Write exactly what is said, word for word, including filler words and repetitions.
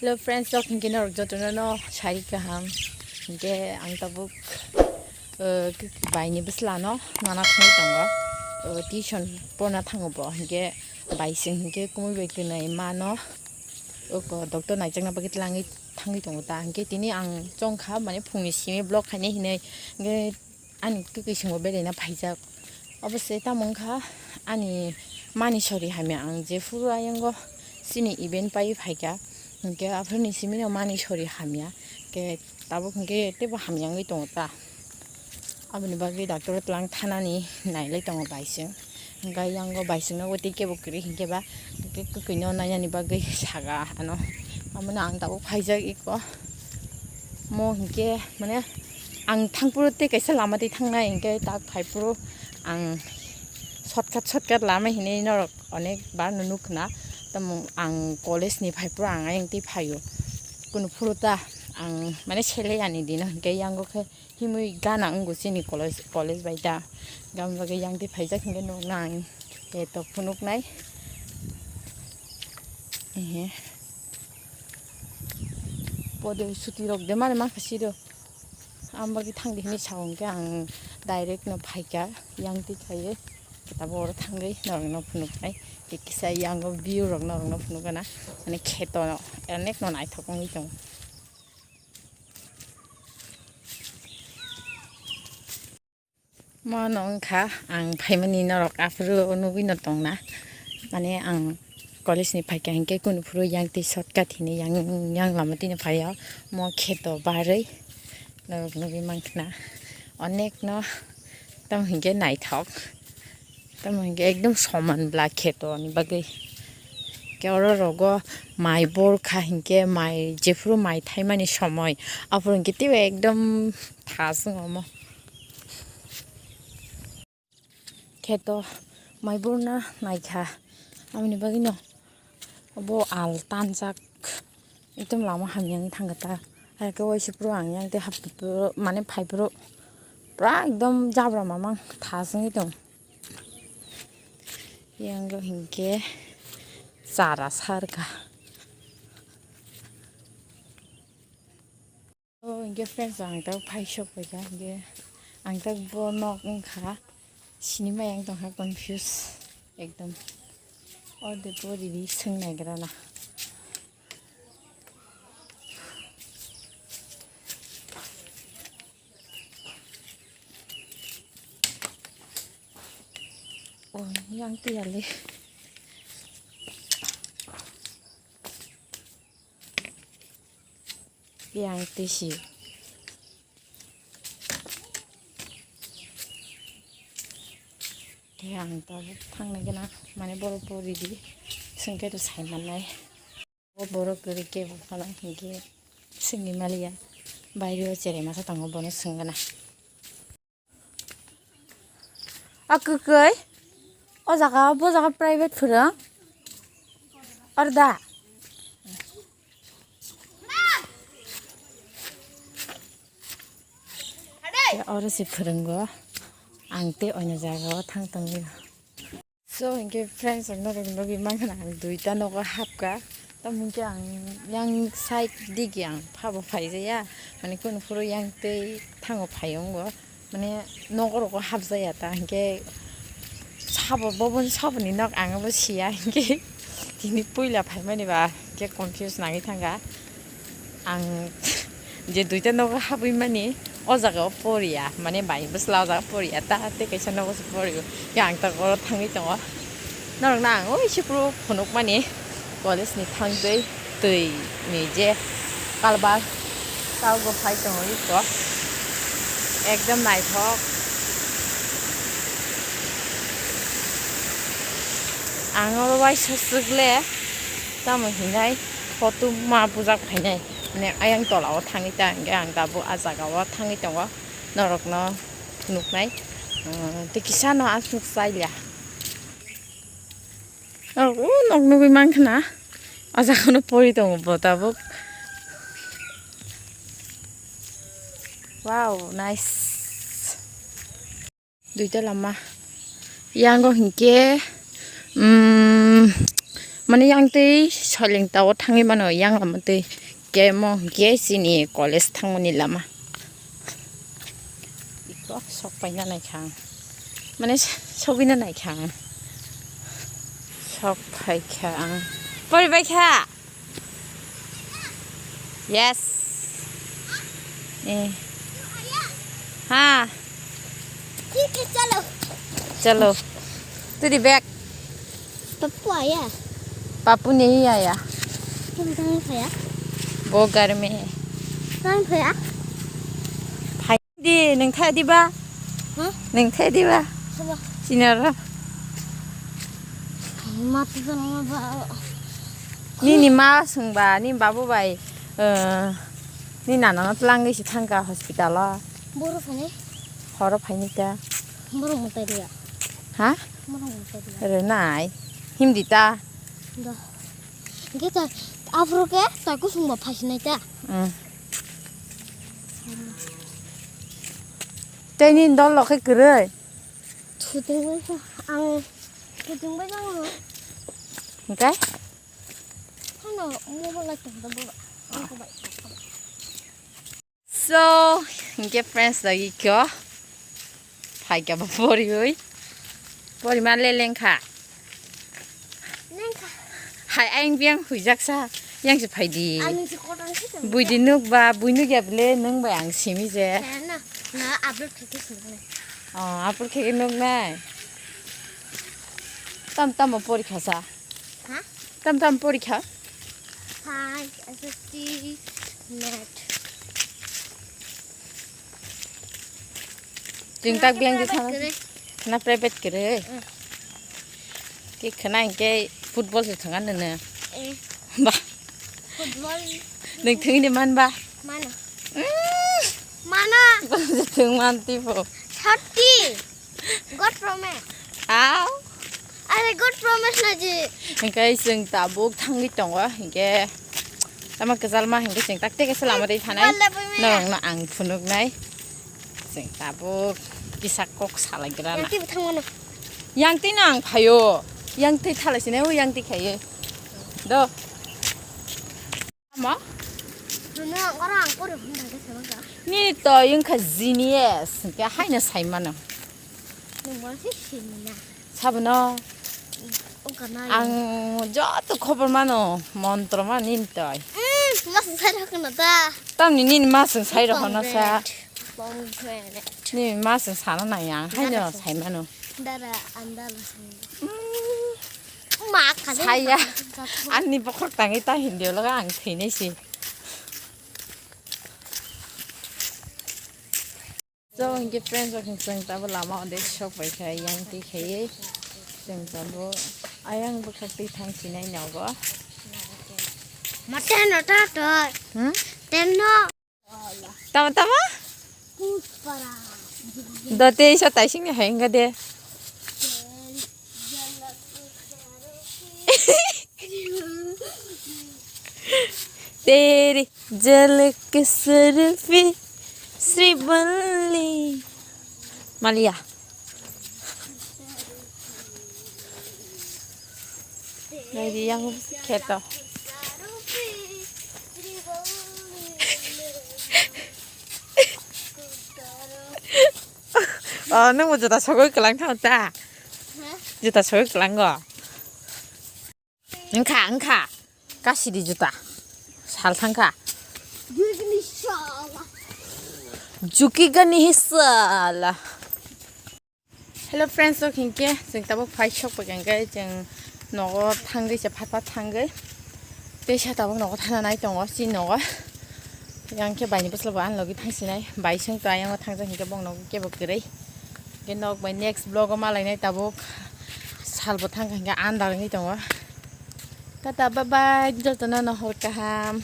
Hello friends, rok hinkhe norok jotono no sari kaham. Hinkhe ang tabuk, eh, baini bwsla no nana thangwi tongo. Eh, tuition porna thango bo. Hinkhe bai sing hinkhe kumui bai kwnai ma no. Oko doctor naijakna bagwi tlangwi thangwi tongo ta. Hinkhe tini ang chongkha mane phungni simi vlog khainai hinwi. Hinkhe ani kwkwi swngo belaina phaijak. Obo se tamo wngkha ani mani sori hamya, ang jephuru ayango chini event pai phaikha, hinkhe aphuruni simino mani sori hamya, khe tabuk hinkhe teibo hamya wngwi tongo ta. Aboni bagwi doctor o tlang thanani nailai tongo bai sing. Hinkhe yango bai singno tei kebo kwrwi hinkhe ba, hinkhe kwkwino nainani bagwi saga ano. Amono ang tabuk phaijak iko. Mo hinkhe mane ang thangphuru tei kaisa lama tei thangnai, hinkhe tak phaiphuru ang shortcut, shortcut lama hinwi norok onek bar no nukhna. Tamo ang college ni phaiphuru ang ayang tei phaio. Kunu phuru ta ang mane sele yani dino hinkhe yango khe himwi gana wngo chini college, college bai ta. Gam bagwi yang tei phaijak hinkhe nukna ang eto phunuknai. Ehe. Pode suti rok de mane mankha siro. Ang bagwi thangdi hinwi sao hinkhe ang direct no phaikha yang twi khaiwi. Tabuk oro thangwi norokno phunuknai. Kisa yango view rok norokno phunukgana. Mane kheto onek no naithok wngwi tongo. Mo no wngkha ang phaimani norok aphuru nugwi no tongna. Mane ang college ni phaikha hinkhe kunu phuru yang twi shortcut hinwi yang, yang lama twi no phaio. Mo kheto barwi norok nugwi mankha na. Onek no tamo hinkhe naithok. Tamo hinkhe ekdom soman bla kheto ni bagwi. Khe oro rogo mai bor kha hinkhe mai jephuru mai thaimani somoi. Aphuru hinkhe teibo ekdom thas wng omo. Kheto mai borna naikha. Aboni bagwino bo al tanjak. Ekdom lama hamya wngwi thangkha ta. Haikhe waisa phuru ang yang tei hap mane phai phuru pura ekdom jabra mamang thas wngwi tong. Yango hinkhe chara sarkha. O hinkhe friends, ang tak phai sok paikha, hinkhe ang tak bo nok wngkha, sinimai ang tongkha confuse ekdom. O de bo riri swng naigra na. O yang tiyali. Yang tisi. Yang tabuk thangnai gana, mane borok bo ridi, swngkhe to sai mannai. O borok kwrwi kebo phano hinkhe swngwi maliya. Baire o cherai masa tongo, bono swngna. A kwkwi. O jaga, bo jaga private phwrwng. Arda. Oro se phwrwngo. Ang tei oino jaga o thang tongwi. So, hinkhe friends, ang norok nugwi mankha na, ang duita nogo hapkha. Tamo hinkhe ang yang side digi ang phabo phaijaya, mane kunu phuru yang tei thango phai wngo, mane nogo rogo hapjaya ta, hinkhe sabo, boboni saboni nok ang bo siya, hinkhe tini puila phaimani ba khe confuse nangwi thangkha. Ang je duita nogo habwi mani, o jaga o poriya, mane bai bwsla o jaga poriya, ta tei kaisa nogo se porio. Ya ang ta oro thangwi tongo. Norok no ang oi sipro phunuk mani college ni thangwi twi ni je kalbar ta o phai tongo iko. Ekdam naithok. Ang oro waisa swk le tamo hinai. Photo ma bujak phainai. Mane ayang tola o thangwi ta hinkhe ang tabuk ah jaga o thangwi tongo. Norok no phunuknai. Umm, tei kisa no aswk chaya. Norok o nok nugwi mankha na. Ah jaga no pori tongo bo tabuk. Wow, nice. Duita lama. Yango hinkhe, umm, Mane yang twi soiling tao thangwi mano, yang lama twi kemo hwnkhe chini college thangmani lama. Iko sok paina naikha ang. Mane sogwina naikha ang. Sok phaikha ang. Pori baikha. Yes. Eh. Ha. ठीक है, चलो। चलो। तू दी बैग। पप्पू आया? पापू नहीं आया। तुम कहाँ खाया? वो घर में है। कहाँ खाया? Di, neng thai di ba? Huh? Neng thai di ba? Sabo. Sinara. Mati sama ba. Nini ma sungba, ni babu bai. Eh, ni nana no tlang si thangka hospital o. Boro phani? Horo phani ta. Boro mutai dia. Ha? Boro mutai dia. Renai. Himdi ta. Da. Kita afro ke, taku sungba phasinai ta. Hmm. Tei nini dol rok khe kwrwi? Thutungbai kha ang, thutungbai kha ang. Hwnkhe? Hano mobile lai tongda baba. Ang ko bai. So, hwnkhe friends, lagi kyo. Phaikha bo poriwi. Porima le lengkha. Lengkha. Hai, ayang biyang huijak sa. Yang se phaidi. Ani se kotor se tong. Buidi nuk ba, bui nuk ya bele, nung bai ang simi je. Kaya na, na upload khe khe simi. Oh, upload khe khe nuk nai. Tam tam mo porikha sa. Ha? Tam tam porikha. Science, S S T, math. Chwng tak biyang di thang. Khwna private kwrwi. Khwna private kwrwi. Mm. Ki khwna hinkhe football se thwngna nini. Eh. Ba. Football. Nung thwngwi de man ba? Mano. Mm. Mano. Thwng man tipo. Thirty. God promise. Aw. Are God promise na ji. Hinkhe chwng tabuk thangwi tongo, hinkhe tamo kwchalma hinkhe chwng tak teke se lama dei thanai. Wala bui maya. Norokno ang phunuknai. Chwng tabuk kisa kok salaigra na. Yang twi bo thangmano. Yang twi no ang phaio. Yang twi thalai sinai o yang twi khaio. Do. Tamo? Nini to wngkha genius, hinkhe haino sai mano. Nwng bo se sini na. Sabono? Wngkha na. Ang joto khobor mano, montro mano nini toi. Mm, mas sai rok no ta. Tamni nini masung sai rok no sa. Pomegranate. Pomegranate. Nini masung sana nai ang, haino sai mano. Dara andala sai. Mm. Ma, kha de. Saya. Ani bokhorok tangwi ta hindi loga ang thwinai si. So, hinkhe friends, rok chwng tabuk lama o de sok bai kha, yang twi khaiwi. Chwng tabuk ayang bwkhak twi thang sinai nogo. Mate no ta to. Hmm? Tenno. Tamo, tamo? Dote isa taising ni hai wngkha de. Teri jalak surfi Sri Balli. Malia. Nai di yang kheto. Oh, nung bo juta sogwi kwlang thang ta? Juta sogwi kwlang go. Wngkha, wngkha. Kasidi juta. Sal thangkha. Juki gani hisala. Hello friends, rok hinkhe chwng tabuk phai sok pai khe chwng nogo thangwi se phat phat thangwi. Teisa tabuk nogo thana nai tongo chini nogo. Yang khe bai ni bwsla bo ani logi thang sinai. Bai sung to ayang o thangjak hinkhe bong nogo kebo kwrwi. Hinkhe nok bai next vlog o malainai tabuk. Sal bo thangkha hinkhe andar wngwi tongo. Tata, bye bye, jotono no hor kaham.